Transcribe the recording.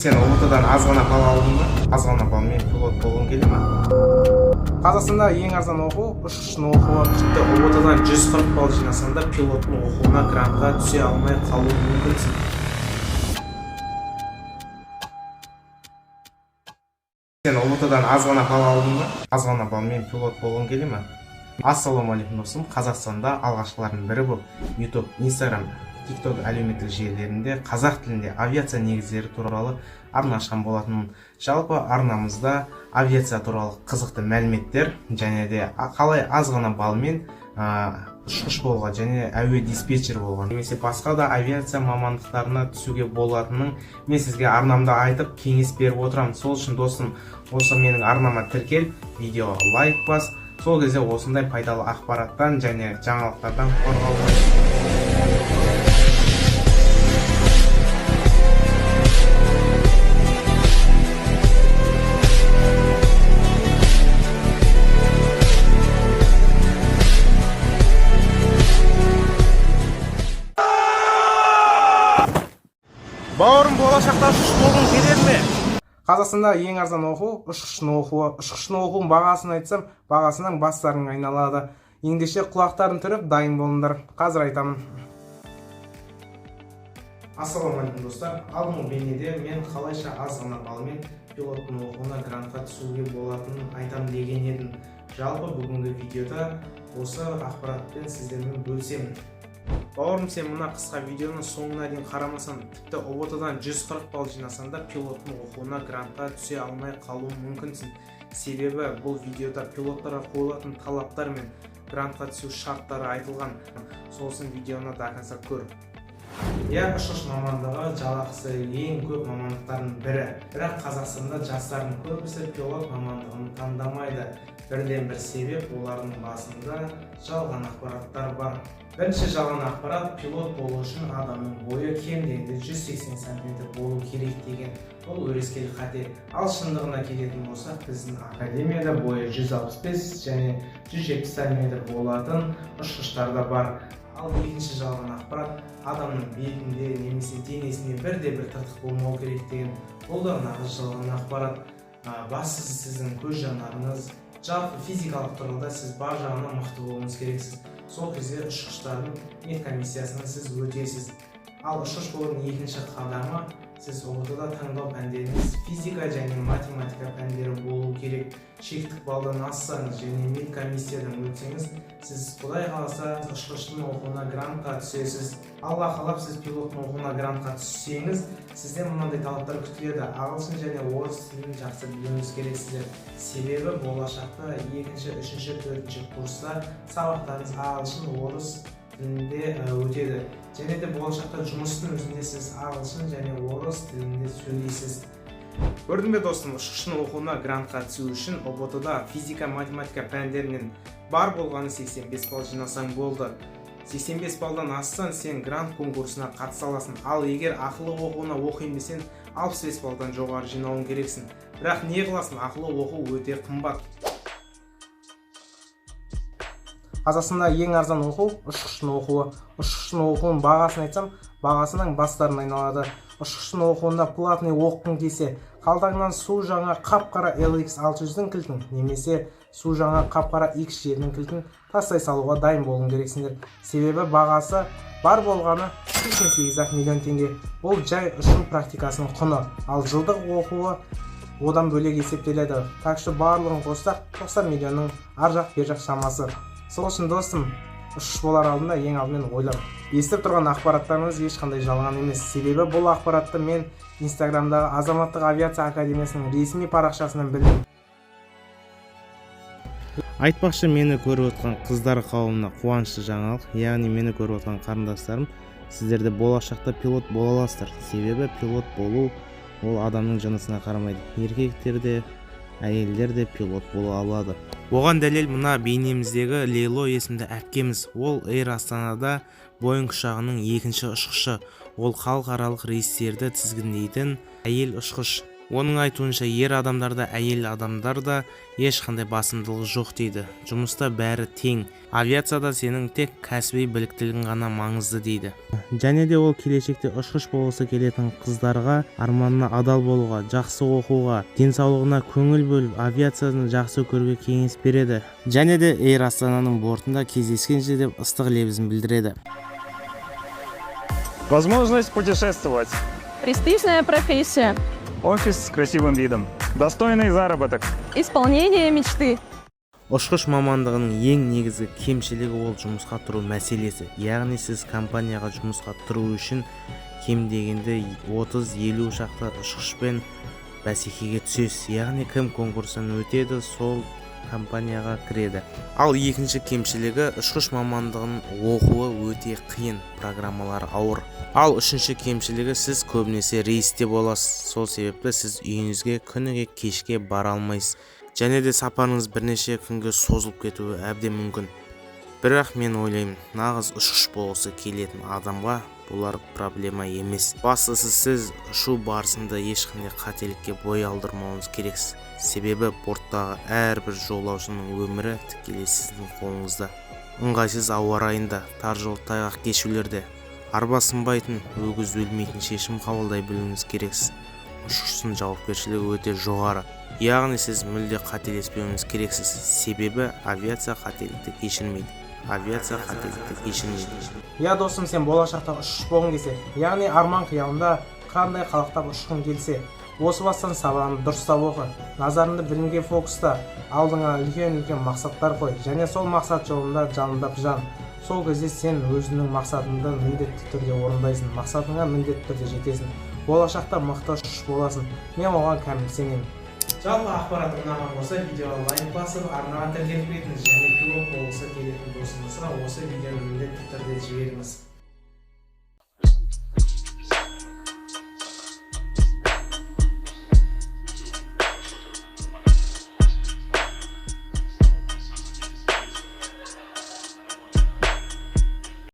Сен ҰБТ-дан аз ғана балл алдың ба? Аз ғана баллмен пилот болғың келе ма? Қазақстанда ең арзан оқу — ұшқыштың оқуы. Тіпті ҰБТ-дан 140 балл жинасаң да, пилоттың оқуына грантқа түсе алмай қалуың мүмкінсің. Сен ҰБТ-дан аз ғана балл алдың ба? Аз ғана баллмен пилот болғың келе ма? Ассалаумағалейкум, досым! Қазақстанда алғашқылардың бірі болып YouTube, Instagram, TikTok әлеуметтік желілерінде қазақ тілінде авиация негіздері туралы арна ашқан болатынмын. Жалпы, арнамызда авиация туралы қызықты мәліметтер және де қалай аз ғана баллмен ұшқыш болуға және әуе диспетчері болуға немесе басқа да авиация мамандықтарына түсуге болатынын мен сізге арнамда айтып, кеңес беріп отырамын. Сол үшін, досым, осы менің арнама тіркел, видеоға лайк бас. Сол кезде осындай пайдалы ақпараттан және жаңалықтардан құр қалмайсың. Бауырым, болашақта ұшқыш болғың келеді ме? Қазақстанда ең арзан оқу — ұшқыштың оқуы. Ұшқыштың оқуының бағасын айтсам, бағасынан бастарың айналады. Ендеше, құлақтарын түріп, дайын болыңдар, қазір айтамын. Ассалаумағалейкум, достар! Алдыңғы бейнеде мен қалайша аз ғана баллмен пилоттың оқуына грантқа түсуге болатынын айтам деген едім. Жалпы, бүгінгі видеода осы ақпаратпен сіздермен бөлісемін. Бауырым, сен мына қысқа видеоны соңына дейін қарамасаң, тіпті ҰБТ-дан 140 балл жинасаң да, пилоттың оқуына грантқа түсе алмай қалуың мүмкінсің. Себебі бұл видеода пилоттарға қойылатын талаптар мен грантқа түсу шарттары айтылған. Сол үшін видеоны до конца көр. Иә, ұшқыш мамандығы жалақысы ең көп мамандықтардың бірі. Бірақ Қазақстанда жастардың көбісі пилот мамандығын таңдамайды. Бірден бір себеп — олардың басында жалған ақпараттар бар. Бірінші жалған ақпарат: пилот болу үшін адамның бойы кем дегенде 180 сантиметр болу керек деген. Бұл өрескел қате. Ал шындығына келетін болсақ, біздің академияда бойы 165 және 170 сантиметр болатын ұшқыштар да бар. Ал екінші жалған ақпарат: адамның бетінде немесе денесінде бірде бір тыртық болмау керек деген. Бұл да нағыз жалған ақпарат. Бастысы, сіздің көз жанарыңыз, жалпы физикалық тұрғыда сіз бар жағынан мықты болуыңыз керексіз. Сол кезде ұшқыштардың медкомиссиясынан сіз өтесіз. Ал ұшқыш болудың екінші қадамы: сіз ҰБТ-да таңдау пәндеріңіз физика және математика пәндері болу керек. Шектік балдан ассаңыз және медкомиссиядан өтсеңіз, сіз, құдай қаласа, ұшқыштың оқуына грантқа түсесіз. Алла қалап, сіз пилоттың оқуына грантқа түссеңіз, сізден мынандай талаптар күтіледі: ағылшын және орыс тілін жақсы білуіңіз керексіздер. Себебі болашақта екінші, үшінші, төртінші курста сабақтарыңыз ағылшын, орыс тілінде өтеді. Және де болашақта жұмыстың өзінде сіз ағылшын және орыс тілінде сөйлейсіз. Көрдің бе, досым, ұшқыштың оқуына грантқа түсу үшін ҰБТ да физика, математика пәндерінен бар болғаны 85 балл жинасаң болды. 85 баллдан ассаң, сен грант конкурсына қатыса аласың. Ал егер ақылы оқуына оқимын десең, 65 баллдан жоғары жинауың керексің. Бірақ не қыласың, ақылы оқу өте қымбат. Қазақстанда ең арзан оқу — ұшқыштың оқуы. Ұшқыштың оқуының бағасын айтсам, бағасынан бастарын айналады. Ұшқыштың оқуында платный оқығың келсе, қалтаңнан су жаңа қап қара LX 600-дің кілтін немесе су жаңа қап қара X7-нің кілтін тастай салуға дайын болуың керексіңдер. Себебі бағасы бар болғаны 88 ақ миллион теңге. Бұл жай ұшу практикасының құны. Ал жылдық оқуы одан бөлек есептеледі. Так что барлығын қоссақ, 90 миллионның ар жақ бер жақ шамасы. Сол үшін, досым, ұшқыш болар алдында ең алдымен ойлан. Естіп тұрған ақпараттарыңыз ешқандай жалған емес. Себебі бұл ақпаратты мен Инстаграмдағы Азаматтық авиация академиясының ресми парақшасынан білдім. Айтпақшы, мені көріп отқан қыздар қауымына қуанышты жаңалық, яғни мені көріп отқан қарындастарым, сіздер де болашақта пилот бола аласыздар. Себебі пилот болу ол адамның жынысына қарамайды, еркектер де, әйелдер де пилот бола алады. Оған дәлел — мына бейнеміздегі Лейло есімді әпкеміз. Ол Эйр Астанада Боинг ұшағының екінші ұшқышы. Ол халықаралық рейстерді тізгіндейтін әйел ұшқыш. Оның айтуынша, ер адамдарда, әйел адамдарда ешқандай басымдылық жоқ дейді. Жұмыста бәрі тең. Авиацияда сенің тек кәсіби біліктілігің ғана маңызды дейді. Және де ол келешекте ұшқыш болғысы келетін қыздарға арманына адал болуға, жақсы оқуға, денсаулығына көңіл бөліп, авиацияны жақсы көруге кеңес береді. Және де Эйр Астананың бортында кездескенше деп ыстық лебізін білдіреді. Возможность путешествовать. Престижная профессия. Офис с красивым видом. Достойный заработок. Исполнение мечты. Ұшқыш мамандығының ең негізгі кемшілігі — ол жұмысқа тұру мәселесі. Яғни сіз компанияға жұмысқа тұру үшін кем дегенде 30-50 шақты ұшқышпен бәсекеге түсесіз. Яғни кім конкурстан өтеді, сол компанияға кіреді. Ал екінші кемшілігі — ұшқыш мамандығын оқуы өте қиын, программалары ауыр. Ал үшінші кемшілігі — сіз көбінесе рейсте боласыз. Сол себепті сіз үйіңізге күніге кешке бара алмайсыз және де сапарыңыз бірнеше күнге созылып кетуі әбден мүмкін. Бірақ мен ойлаймын, нағыз ұшқыш болғысы келетін адамға бұлар проблема емес. Бастысы, сіз ұшу барысында ешқандай қателікке бой алдырмауыңыз керексіз, себебі борттағы әрбір жолаушының өмірі тікелей сіздің қолыңызда. Ыңғайсыз ауа райында, тар жол тайғақ кешулерде арба сынбайтын, өгіз өлмейтін шешім қабылдай білуіңіз керексіз. Ұшқыштың жауапкершілігі өте жоғары, яғни сіз мүлде қателеспеуіңіз керексіз, себебі авиация қателікті кешірмейді, авиация қателікті кешірмейді. Иә, досым, сен болашақта ұшқыш болғың келсе, яғни арман қиялында қандай қалықтап ұшқың келсе, осы бастан сабағыңды дұрыстап оқы, назарыңды білімге фокуста, алдыңа үлкен үлкен мақсаттар қой және сол мақсат жолында жалындап жан. Сол кезде сен өзіңнің мақсатыңды міндетті түрде орындайсың, мақсатыңа міндетті түрде жетесің, болашақта мықты ұшқыш боласың. Мен оған кәміл сенемін. Жалпы, ақпарат ұнаған болса, видеоға лайк басып, арнаға тіркеліп кетіңіз және пилот болғысы келетін досыңызға осы видеоны міндетті түрде жіберіңіз.